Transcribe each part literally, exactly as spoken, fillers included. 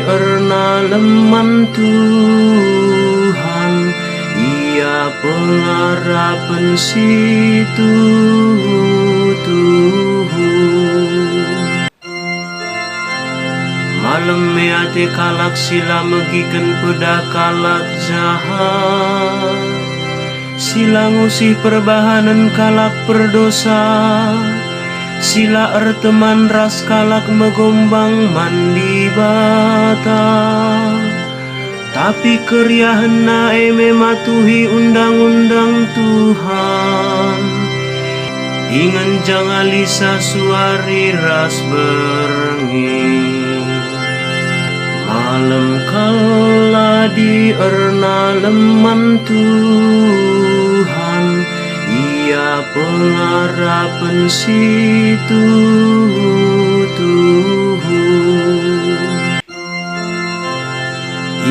Ernalem man Tuhan, ia pengarapen si tuhu-tuhu. Malem me ate kalak si la megiken pedah kalak jahat, si la ngusih perbahanen kalak perdosa, si la erteman ras kalak megombang man Dibata. Tapi keriahenna e me matuhi undang-undang Tuhan, dingen jangalisa suari ras berngi. Malem kal la dierna leman Tuhan, ia pengarapen si tuhu-tuhu.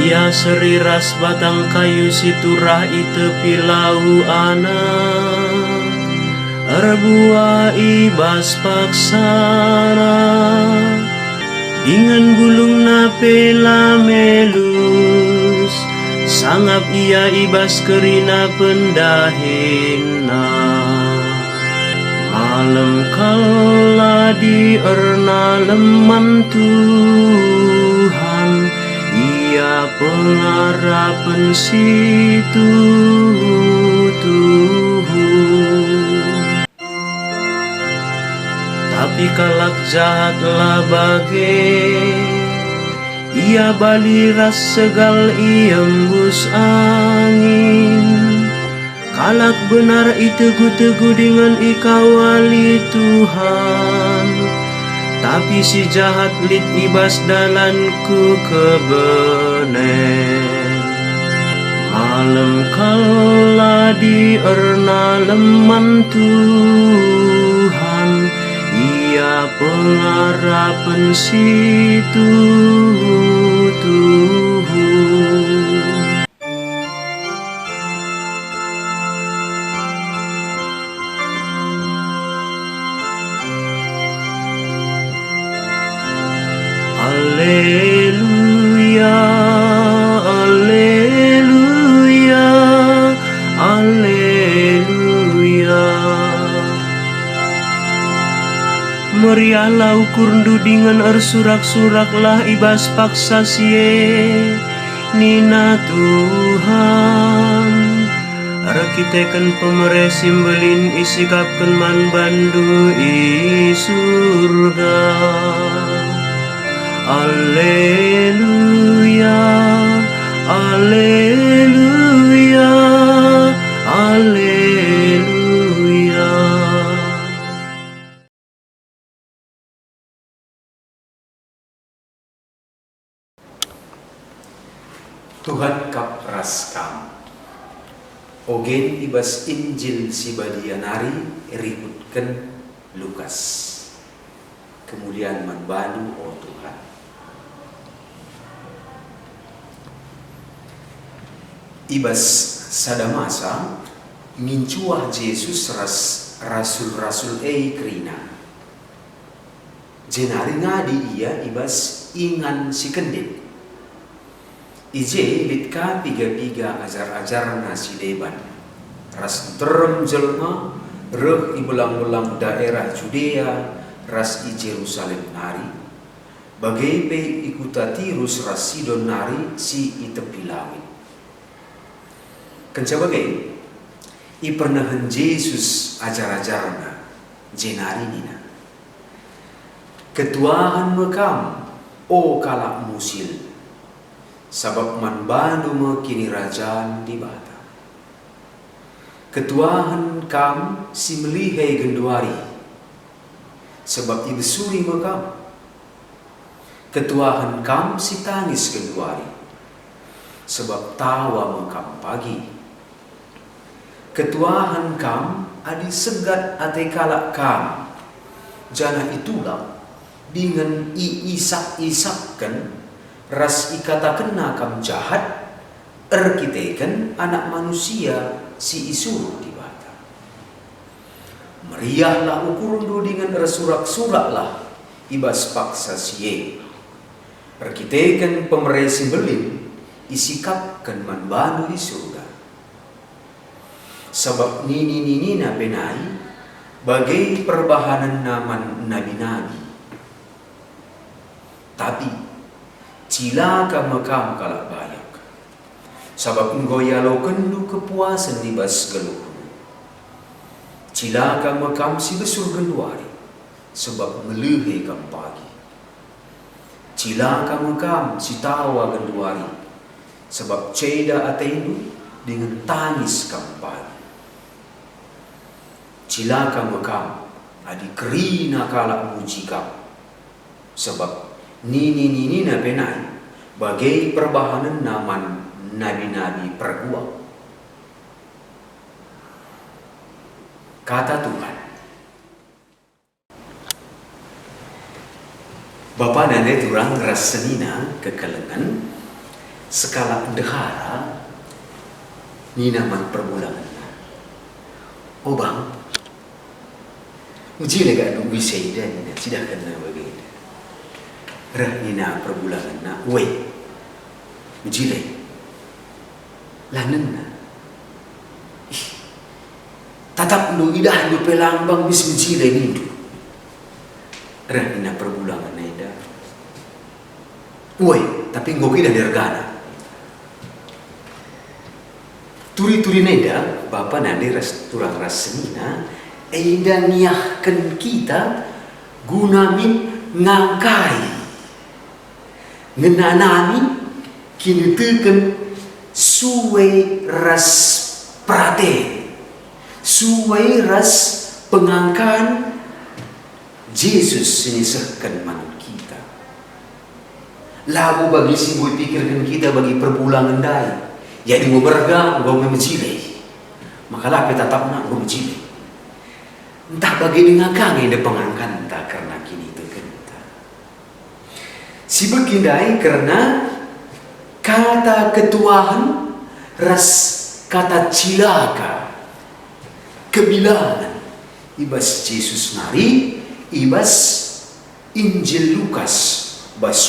Ia seri ras batang kayu si turah i tepi lauana, erbuah i bas paksana, dingen bulungna pe la melus, sangap ia i bas kerina pendahinna. Malem kal la dierna leman Tuhan, ia pengarapen si tuhu-tuhu. Tapi kalak jahat la bage, ia bali ras segal iembus angin. Kalak benar itegu-tegu dingen ikawali Tuhan, tapi si jahat lit i bas dalan kekebenen. Malem kal la dierna leman Tuhan, ia pengarapen si tuhu-tuhu. Aleluya, aleluya, aleluya. Meriahlah ukurndu dingen ersurak-suraklah i bas paksa si e. Nina Tuhan, erkiteken pemere si mbelin isikapken man bandu i Surga. Aleluya, aleluya, aleluya. Tuhan kap ras kam. Ogen i bas Injil si Badia nari rikutken Lukas. Kemulian man bandu, o Tuhan. I bas sada masa, ngincuah Jesus ras rasul-rasul e kerina. Jenari ngadi ia i bas ingan si kendit. I je lit ka piga-piga ajar-ajarNa si deban, ras nterem jelma reh i belang-belang daerah Judea ras i Jerusalem nari, bage pe i kuta Tirus ras Sidon nari si i tepi lawit. Kenca bage, ipernehen Jesus ajar-ajarNa, jenari nina, "Ketuahen me kam, o kalak musil, sabap man bandu me Kinirajan Dibata. Ketuahen kam si melihe genduari, sabap ibesuri me kam. Ketuahen kam si tangis genduari, sabap tawa me kam pagi. Ketuahen kam adi segat ate kalak kam, janah itulak dingen iisap-isapken ras ikatakenna kam jahat erkiteken Anak Manusia si isuruh Dibata. Meriahlah ukurndu dingen ersurak-suraklah i bas paksa si e. Erkiteken pemere si mbelin isikapken man bandu i Surga. Sabap nini-ninina pe nai, bage perbahanenna man nabi-nabi. Tapi cilaka me kam kalak bayak, sabap enggo ialokenndu kepuasen i bas geluhndu. Cilaka me kam si besur genduari, sabap melehe kam pagi. Cilaka me kam si tawa genduari, sabap ceda atendu dingen tangis kam pagi. Cilaka me kam adi kerina kalak muji kam, sabap nini-ninina pe nai, bage perbahanenna man nabi-nabi perguak. Kata Tuhan. Bapa nande turang ras senina kekelengen, sekalak ndehara nina man perbulangenna, "O bang, mejile kap ndu bisa enda," nina, cidahkenna bagenda. Reh nina perbulangenna, "Ue, mejile." Lanenna. Ih, tatapndu, idahndu pe lang bang bis mejile nindu. Reh nina perbulangen enda. Ue, tapi enggo kuidah dergana. Turi-turi nenda, bapa nande ras turang ras senina, enda niahken kita guna min ngangkai. Ngenanami kiniteken sue ras peraten, sue ras pengangkan Jesus si nisehken man kita. Labo bagi si enggo ipikirken kita bagi perbulangen ndai, jadi enggo merga, enggo me mejile. Maka la pe tatapna enggo mejile. Ntah bage denga ka nge enda pengangkanta kerna kinitekenta. Si begi ndai kerna kata ketuahen ras kata cilaka, kebilangen i bas Jesus nari, i bas Injil Lukas, bas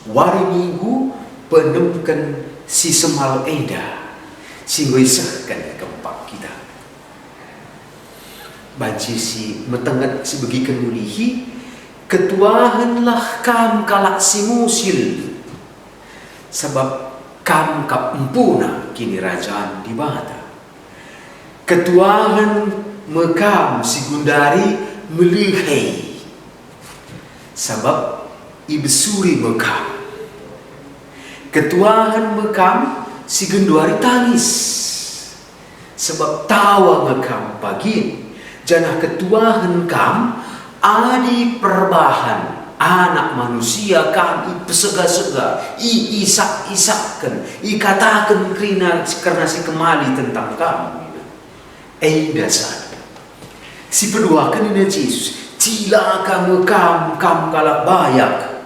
wari Minggu penemken si semal enda, si enggo isehken kempak kita. Banci si metenget si begiken mulihi, ketuahenlah kam kalak si musil, sabap kam kap empuna Kinirajan Dibata. Ketuahen me kam si genduari melihe, sabap ibesuri me kam. Ketuahen me kam si genduari tangis, sabap tawa nge kam pagin, janah ketuahen kam adi perbahan Anak Manusia kam ipesega-sega, iisak-isakken, ikataken kerina, kerna si kemali tentang kam. Enda sada. Si peduaken nina Jesus, "Cilaka me kam, kam kalak bayak!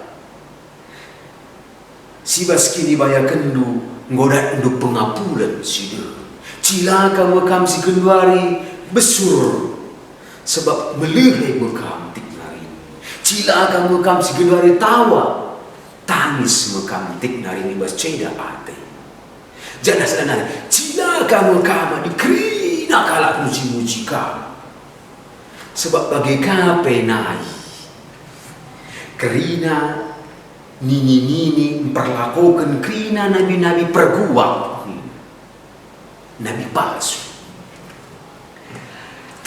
Si bas kinibayakenndu enggo datndu pengapulen si deher. Cilaka me kam si genduari besur, sabap melihe me kam tik nari. Cilaka me kam si genduari tawa, tangis me kam tik nari i bas ceda ate." Janah sedanari, "Cilaka me kam adi kerina kalak muji-muji kam. Sebab bage ka pe nai kerina nini-nini mperlakoken kerina nabi-nabi perguak, nabi palsu."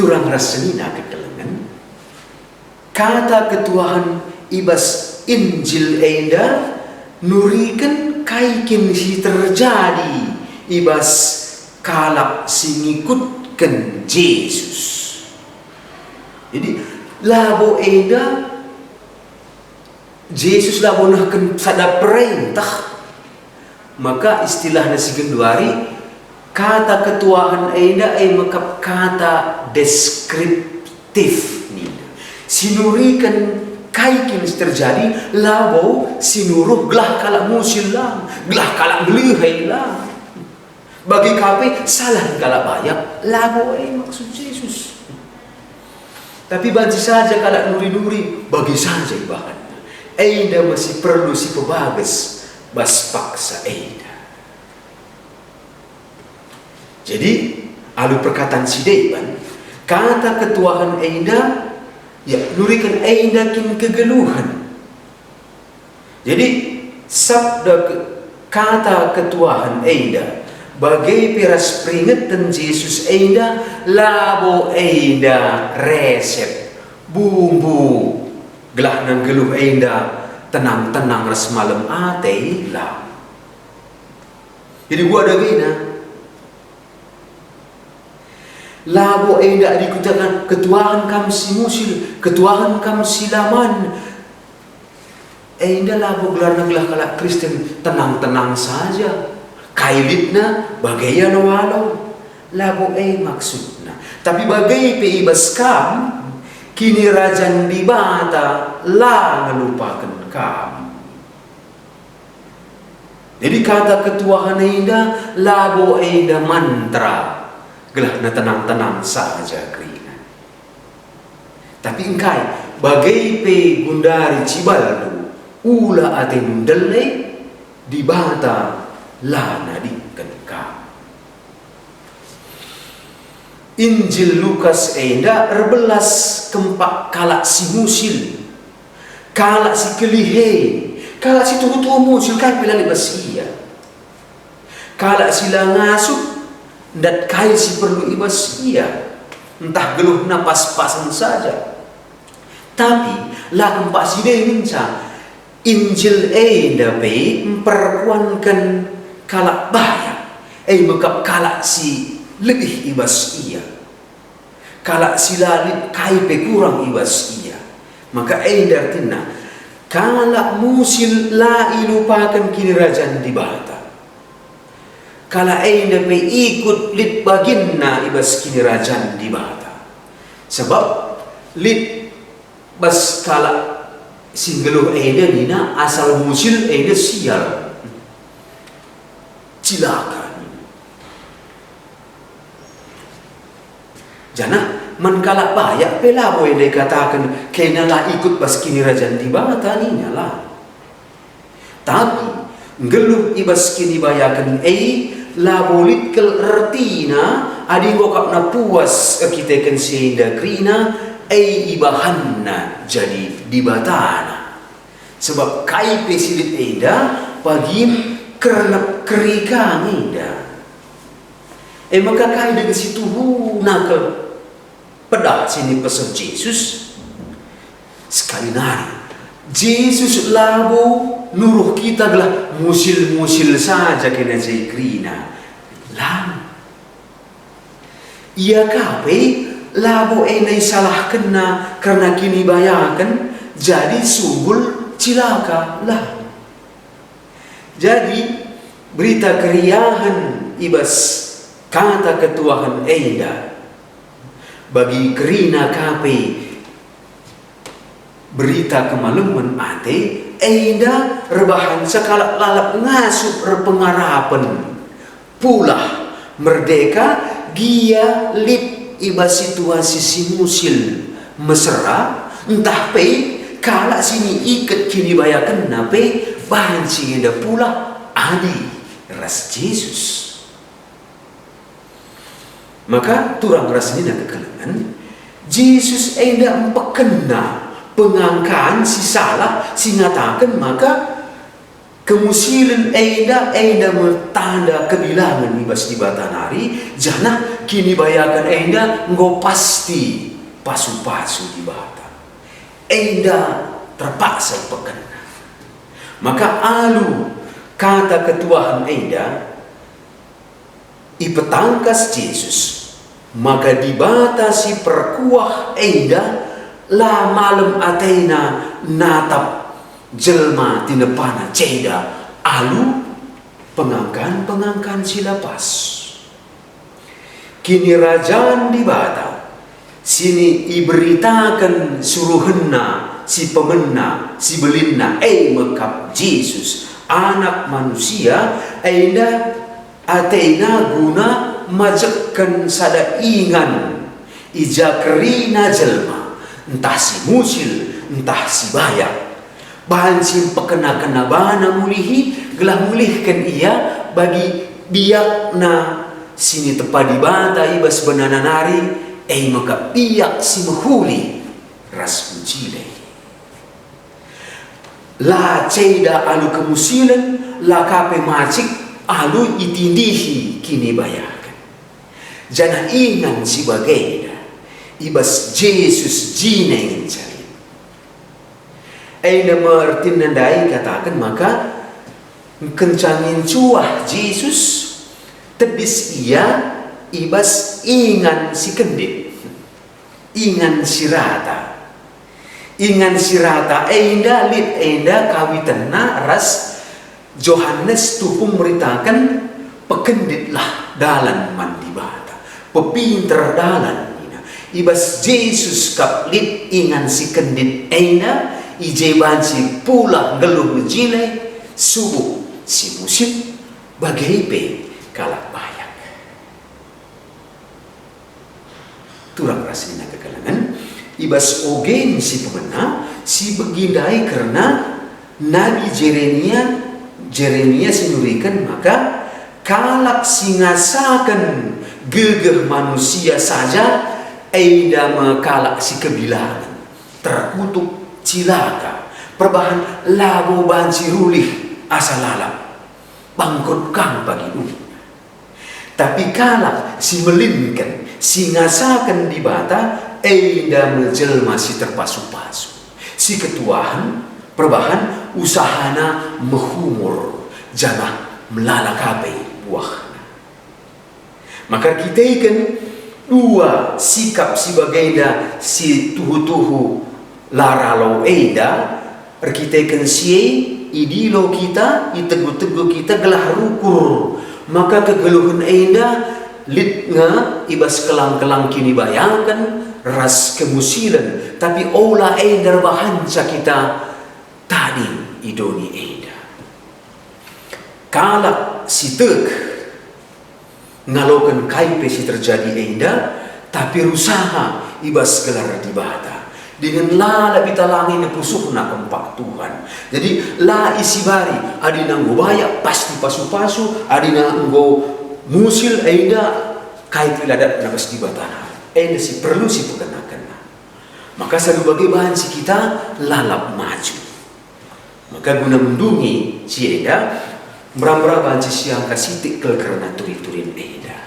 Turang ras senina kekelengen, kata ketuahen i bas Injil enda nuriken kai kin si terjadi i bas kalak si ngikutken Jesus. Jadi, labo enda Jesus labo nehken sada perentah. Maka istilahna si genduari, kata ketuahen enda e mekap kata deskriptif nina. Si nuriken kai kin si terjadi, labo si nuruh gelah kalak musil lang, gelah kalak melihe lang. Bage ka pe salah kalak bayak, labo e maksud Jesus. Tapi banci saja kalak nuri-nuri, bage saja ibahanna. Enda me si perlu sipebages bas paksa enda. Jadi, alu perkatan si deban, kata ketuahen enda, ya, nuriken enda kin kegeluhen. Jadi, sabda ke-, kata ketuahen enda, bage pe ras peringeten Jesus enda, labo enda resep, bumbu, gelah nggeluh enda tenang-tenang ras malem ate, la. Jadi, ua dagena. Labo enda adi kutakan, "Ketuahen kam si musil, ketuahen kam si la man." Enda labo gelarna gelah kalak Kristen tenang-tenang saja. Kai litna bage ialo-alo. Labo e maksudna. Tapi bage pe i bas kam, Kinirajan Dibata la ngelupaken kam. Jadi kata ketuahen enda labo enda mantra, gelah tenang-tenang saja kerina. Tapi engkai, bage pe gundari cibalndu, ula atendu ndele, Dibata la nadingken kam. Injil Lukas enda erbelas kempak kalak si musil, kalak si kelihe, kalak si tuhu-tuhu musil kai pe la lit bas ia. Kalak si la ngasup ndat kai si perlu i bas ia, ntah geluhna pas-pasen saja. Tapi la kempak si e ngenca, Injil enda pe mperkuanken kalak bayak, e me kap kalak si lebih i bas ia. Kalak si la lit kai pe kurang i bas ia. Maka enda ertina, kalak musil la ilupaken Kinirajan Dibata. Kalak enda pe ikut lit baginna i bas Kinirajan Dibata. Sebab lit bas kalak si nggeluh enda nina asal musil enda sial. Cilaka. Janah man kalak bayak pe labo enda ikataken kena la ikut bas Kinirajan Dibata nina la. Tapi, nggeluh i bas kinibayaken e, labo lit kal ertina adi enggo akapna puas erkiteken si enda kerina, e ibahanna jadi dibatana. Sebab kai pe si lit enda, pagin kernep keri ka nge enda. E maka kai denga si tuhuna kal pedah si nipesen Jesus? Sekali nari, Jesus labo nuruh kita gelah musil-musil saja kena je kerina. Lang. Ia ka pe labo enda isalahkenna kerna kinibayaken jadi sumul cilaka. Lang. Jadi, berita keriahen i bas kata ketuahen enda. Bagi kerina ka pe berita kemalemen ate enda erbahanca kalak lalap ngasup erpengarapen. Pulah, merdeka, gia lit i bas situasi si musil, mesera, ntah pe kalak si niiket kinibayakenna pe banci enda pulah adi ras Jesus. Maka turang ras nina kekelengen, Jesus enda mpekena pengangkan si salah si ngataken maka kemusilen enda, enda me tanda kebilangen i bas Dibata nari, janah kinibayaken enda enggo pasti pasu-pasu Dibata. Enda terpaksa ipekena. Maka alu kata ketuahen enda ipetangkas Jesus, maka Dibata si perkuah enda la malem atena natap jelma tinepana ceda alu pengangkan-pengangkan si la pas. Kinirajan Dibata si iberitaken suruhenna, si pemena, si belinna, e me kap Jesus, Anak Manusia, enda atena guna majekken sada ingan i ja kerina jelma, ntah si musil, ntah si bayak. Banci mpekena-kena bana mulihi, gelah mulihken ia bagi biakna si nitepa Dibata i bas benana nari, e maka biak si mehuli ras mejile. La ceda alu kemusilen, la ka pe macik alu itindihi kinibayaken. Janah ingan si bagenda, i bas Jesus jine ngenca lit. Enda me ertina ndai ikataken maka, kenca ngincuah Jesus, tedis ia i bas ingan si kendit. Ingan si rata. Ingan si rata enda lit enda kawitenna ras Johanes tuhu meritaken, "Pekenditlah dalan man Dibata, pepinter dalan," nina. I bas Jesus kap lit ingan si kendit enda, i je banci pulah nggeluh mejile, subuk si musil, bage pe kalak bayak. Turang ras nina kekelengen, i bas ogen si pemena, si begi ndai kerna Nabi Jeremia, Jeremia si nuriken maka kalak si ngasaken gegeh manusia saja, enda me kalak si kebilangen, terkutuk, cilaka, perbahan labo banci rulih asa lalap, bangkrut kam pagi dua. Tapi kalak si melinken, si ngasaken Dibata, enda me jelma si terpasu-pasu, si ketuahen, perbahan usahana mehumur, janah melala ka pe buahna. Maka erkiteken dua sikap si bagenda si tuhu-tuhu la ralo enda, erkiteken si e, idilo kita, itegu-tegu kita gelah rukur. Maka kegeluhen enda lit nge i bas kelang-kelang kinibayaken ras kemusilen, tapi ola enda erbahanca kita tading i doni enda. Kalak si tek ngaloken kai pe si terjadi enda, tapi rusaha i bas gelar Dibata, dingen lalap italangi nepusuhna kempak Tuhan. Jadi, la isibari, adina enggo bayak, pasti pasu-pasu, adina enggo musil enda, kai pe la datna bas Dibata. Enda si perlu sipekenakenna. Maka selalu bage banci kita lalap maju. Maka guna mendungi si enda, mera-mera banci siangka sitik kal kerna turi-turin enda.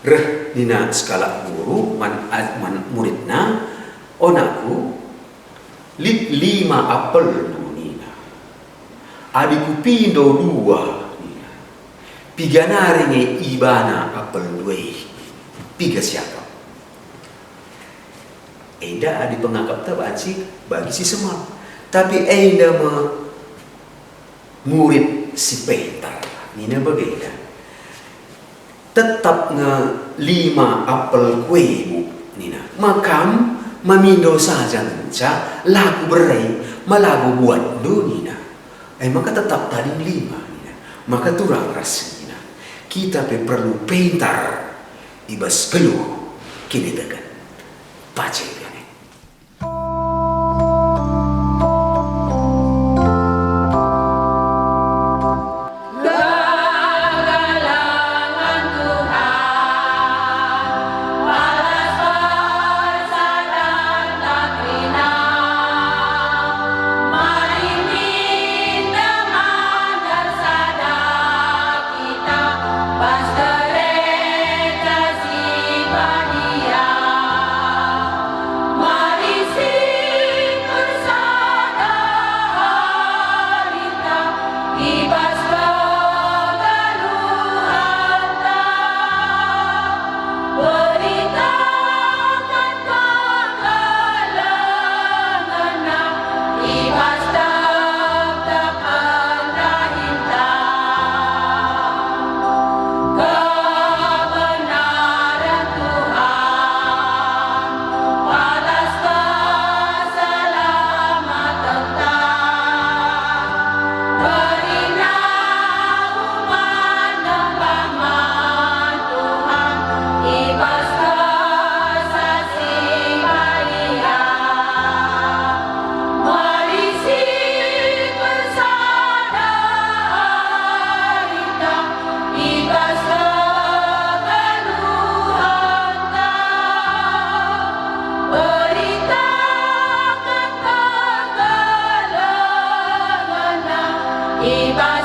Reh nina sekalak guru man, man muridna, "O nakku, lit lima apelndu," nina. "Adi kupindo dua," nina, "piga nari nge ibana apelndu e? Piga siakap?" Enda adi pengakapta banci bagi si semal. Tapi enda me murid si pentar, nina bagenda. "Tetap nge lima apel kue, Bu," nina. "Ma kam mamindo saja ngenca, la kubere, ma labo buatndu," nina. "E maka tetap tading lima," nina. Maka turang ras nina, kita pe perlu pentar i bas geluh kiniteken. Pace kene. Kita bas gereja si badia, mari si ersada hari ta i bas kegeluhenta, beritakan kegeluhenna i bas tep-tepen dahinta. Kebenaran Tuhan, balas keselamatan. Kerina I bas